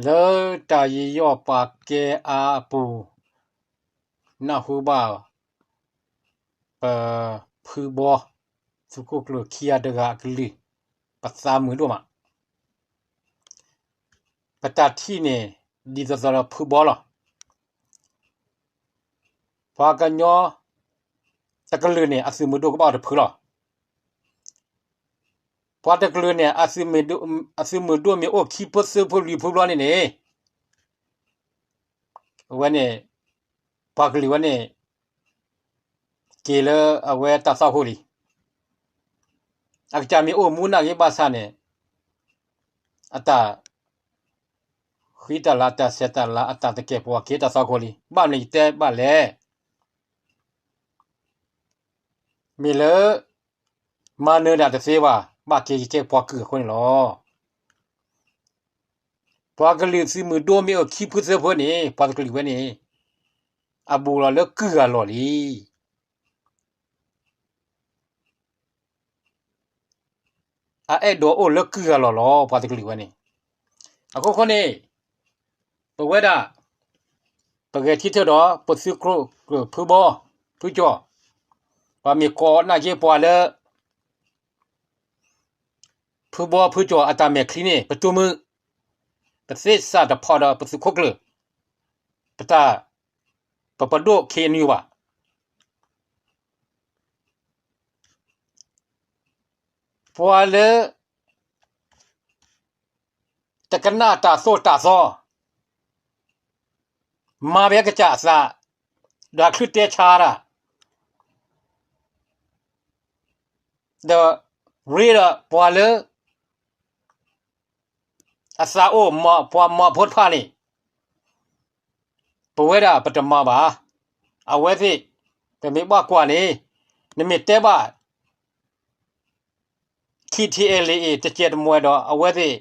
လၢတၢ်ယူးယီၣ်ပာ်ကဲအါအပူၤ, နၢ်ဟူဘၣ် ပဖုဘီ သုးခိၣ်ကျၢၢ်ခံဂၤတဂၤအကလုၢ်, ပသးမုာ်ဒိၣ်မး, ပတၢ်ထံၣ်န့ၣ် ဒ်သိးသိးဒီးဖုဘီလီၤ. ပှၤကညီတကလုာ်န့ၣ် အသုးမုၢ်ဒိၣ်ကဘၣ်အိၣ်တဖုလီၤ. ပှၤတကလုာ်န့ၣ် အသုးမုၢ်ဒိၣ် အသုးမုၢ်ဒိၣ်မ့ၢ်အိၣ်ခံဖုသၢဖုလွံၢ်ဖုဘျီန့ၣ်န့ၣ်, အဝဲန့ၣ် ပှၤကလုာ်ဝဲန့ၣ် က့ၤလၢအဝဲတၢ်သွၣ်ခိၣ်လံ. အကစၢ်မ့ၢ်အိၣ်မူနာ်က့ဘၣ်ဆၣ်န့ၣ် အတၢ်ဃံတၢ်လၤ တၢ်ဆဲးတၢ်လၤ အတၢ်သကဲာ်ပဝးက့ၤတၢ်သွၣ်ခိၣ်လံ. ဘၣ်မနုၤယတဲဘၣ်လဲၣ်. မ့ၢ်လၢ မၤနၢၤဒၣ်တသ့ဘၣ်, ဘၣ်က့ၤကကဲပှၤကုၢ်အဃိန့ၣ်လီၤ. ပှၤကလုာ်သုးမုၢ်ဒိၣ်မ့ၢ်အိၣ်ခံဖုသၢဖုန့ၣ် ပှၤတကလုာ်ဝဲန့ၣ် အဘူးလီၤလၢကုၢ်ဂၤလီၢ်လံ. အအဲၣ်ဒိးအိၣ်လၢကုၢ်ဂၤလီၢ်လီၤ ပှၤတကလုာ်ဝဲန့ၣ်. အဃိဃိန့ၣ် ပဝဲဒၣ် ပဂဲၤထံထၢၣ်ဒီး ပသုးခိၣ်ကျၢၢ်ဖုဘီ ဖုကၠီၤ, ပှၤမ့ၢ်ကိးနာ်က့ပှၤလၢ ဖုဘီဖုကၠီၤအတၢ်မဲာ်ချံန့ၣ် ပတိၢ်မုၢ်, ပသ့စးတဖီၣ်ဒီးပသုးခိၣ်ကျၢၢ်, ပတၢ်, ပပဒိၣ် ခ့ၣ်အဲၣ်ယူၣ် ဘၣ်. ပှၤလၢ တကနၣ်တၢ်သိၣ်တၢ်သီ, မၤဘၣ်ကစၢ်အသး, ဒီးချုးတဲဆါတၢ်, ဒီးရ့ဒီးပှၤလၢ အသးအိၣ် ပှၤမၤဖိတဖၣ်န့ၣ် ပဝဲဒၣ်ပတမၤဘၣ်. အဝဲသ့ၣ် ပမ့ၢ်ဘၣ်ကွၢ်န့ၣ် နမ့ၢ်တဲဘၣ် KTLA တစဲးတမှဲဒီး အဝဲသ့ၣ်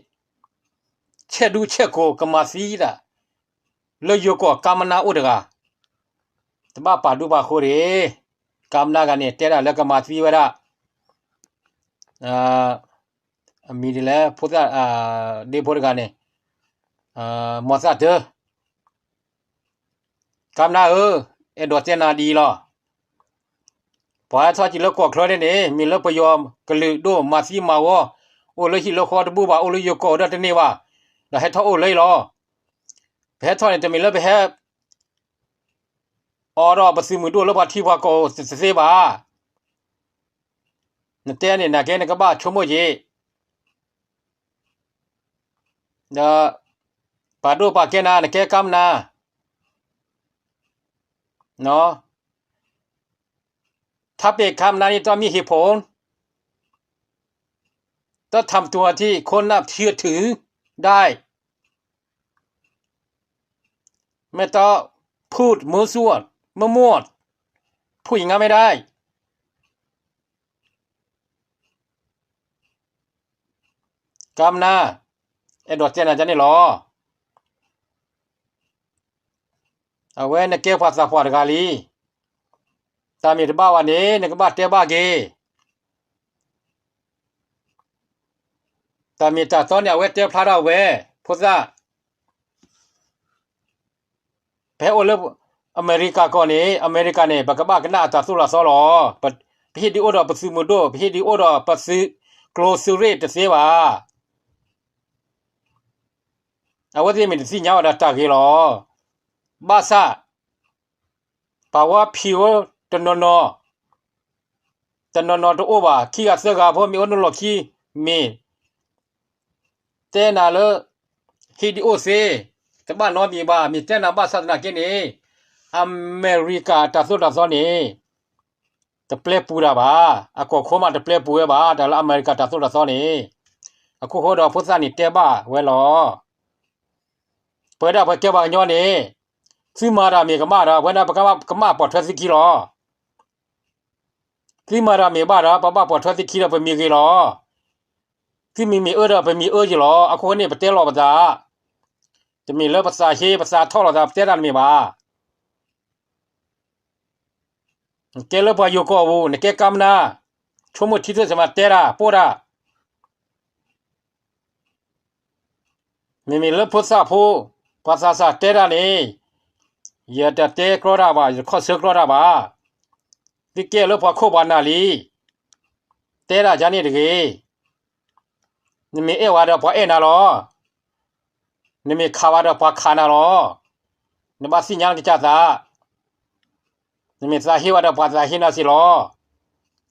ဆဲးဒူဆဲးကိၤကမၤသံတၢ် လၢယိၤကီၢ်ကါမနါအိၣ်တဂၤ, တဘၣ်ပာ်ဒူပာ်ဃိတဂ့ၤ. ကါမနါဂၤန့ၣ် တဲဒၣ်လၢကမၤသံဝဲဒၣ် အမံၤဒ်လဲၣ် ဖိသၣ် ဒ့ဖိတဂၤန့ၣ် မီၤသၣ်တၢ, ကါမနါဧၢ, အဲၣ်ဒိးတဲနၤဒ်အံၤလီၤ. ပှၤဟဲထီၣ်က့ၤလၢကီၢ်ချၢန့ၣ်န့ၣ် မ့ၢ်လၢပယီၤကလုာ်ဒိၣ်မၤသံမၤဝီ, အိၣ်လၢဟံၣ်လၢဃီတဘူၣ်ဘၣ်, အိၣ်လၢယိၤကီၢ်ဒီးတန့ၢ်ဘၣ်, ဒီးဟဲထီၣ်အိၣ်လၢအံၤလီၤ. ပဟဲထီၣ်န့ၣ် တမ့ၢ်လၢပဟဲ အိၣ်ဒီးပသုးမုၢ်ဒိၣ်လၢပှၤထံပှၤကီၢ်တသ့ဘၣ်. နတဲန့ၣ် နကဲနကဘၣ်ဆိကမိၣ်က့ၤ, ဒီး ပာ်ဒိၣ်ပာ်ကဲနၤ နကဲကါမနါ, ถ้าเป็นคำนั้นนี่ต้องมีเหตุผล, ต้องทำตัวที่คนนับเชื่อถือได้, ไม่ต้องพูดมั่วซั่ว มั่วๆ พูดอย่างนั้นไม่ได้. ကါမနါ, အဲၣ်ဒိးတဲနၤန့ၣ်လီၤ. အဝဲနကဲပှၤသးပှၢ်တဂၤလံ. တၢ်မ့ၢ်တဘၣ်ဘၣ်န့ၣ် နကဘၣ်တဲဘၣ်က့ၤ. တၢ်မ့ၢ်တၢ်တီန့ၣ် အဝဲတဲဖျါထီၣ်ဝဲ, ဖိသၣ် ပဟဲအိၣ်လၢအမဲရကၤကီၢ်န့ၣ် အမဲရကၤန့ၣ် ပကဘၣ်ကနၣ်အတၢ်သိၣ်တၢ်သီလီၤ. ပဟ့ၣ်ဒုးအိၣ်ဒီးပသုးမုၢ်ဒိၣ်, ပဟ့ၣ်ဒုးအိၣ်ဒီးပသုးကျိၤသုးရ့ၣ်တသ့ဘၣ်. အဝဲသ့ၣ်မ့ၢ်တသ့ၣ်ညါဝဲဒၣ်တၢ်ဂ့ၤလီၤ. ဘၣ်ဆၣ် ပှၤဝါဖံးဝဲတနီၤနီၤ, တနီၤနီၤတအိၣ်ဘၣ်, ခံဂၤသၢဂၤဖိမ့ၢ်အိၣ်နီၢ်လီၢ်ခံ, မ့ၢ် တဲနၤလၢ ဟ့ၣ်ဒုးအိၣ်သ့, တဘၣ်နီတမံၤဘၣ်, မ့ၢ်တဲနၤဘၣ်ဆၣ်သနာ်က့န့ၣ်, အမဲရကၤတၢ်သိၣ်တၢ်သီန့ၣ် တပျဲပူၤတၢ်ဘၣ်, အကီၢ်ခိမးတပျဲပူၤဝဲဘၣ်, တၢ်လၢအမဲရကၤတၢ်သိၣ်တၢ်သီန့ၣ်, အခိၣ်ဃိဒီးဖိသၣ်န့ၣ်တဲဘၣ်ဝဲလီၤ. ပဝဲဒၣ်ပှၤကဲပှၤကညီန့ၣ်, သုမၤတၢ်မ့ၢ်ကမၣ်ဒီး ပဝဲဒၣ်ပကမၣ်ပိာ်ထွဲသုခံလီၤ. သုမၤတၢ်မ့ၢ်ဘၣ်ဒီး ပဘၣ်ပိာ်ထွဲသုခံဒီးပမ့ၢ်ဂ့ၤလီၤ. သုမ့ၢ်မ့ၢ်အၢဒီးပမ့ၢ်အၢယလီၤ. အခိၣ်ဃိန့ၣ် ပတဲလီၤပသး, တမ့ၢ်လၢပသးဟ့ပသးထီၣ်လိာ်သး ပတဲတၢ်တမ့ၢ်ဘၣ်. နကဲလၢပှၤယိၤကီၢ်ပူၤ, နကဲကါမနါ, ဆိကမိၣ်ထံထၢၣ်စမးတဲတၢ်, ပိၢ်တၢ် မ့မ့ၢ်လၢဖိသၣ်ဖိ, ပှၤသးစၢ်တဲတၢ်န့ၣ်, ယတတဲကြီတၢ်ဘၣ်, ယတခီၣ်ဆၢကြီတၢ်ဘၣ်. သုကဲလၢပှၤခိၣ်ပှၤနၢ်လံ, တဲတၢ်ဒ်န့ၣ်တဂ့ၤ. နမ့ၢ်အဲၣ်ဝဲဒီးပှၤအဲၣ်နၤလီၤ. နမ့ၢ်ခးဝဲဒီးပှၤခးနၤလီၤ. နဘၣ်သ့ၣ်ညါနကစၢ်သး, နမ့ၢ်သးဟ့ဝဲဒီးပှၤသးဟ့နၤစ့ၢ်လီၤ.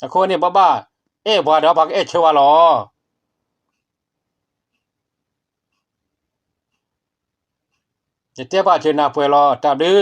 အဃိန့ၣ် ပဘၣ်အဲၣ်ပှၤဒီးပှၤကအဲၣ်ဆၢဝဲလီၤ. ယတဲပာ်စၢၤနၢ်ပှဲၤလီၤ. တၢ်ဘျုး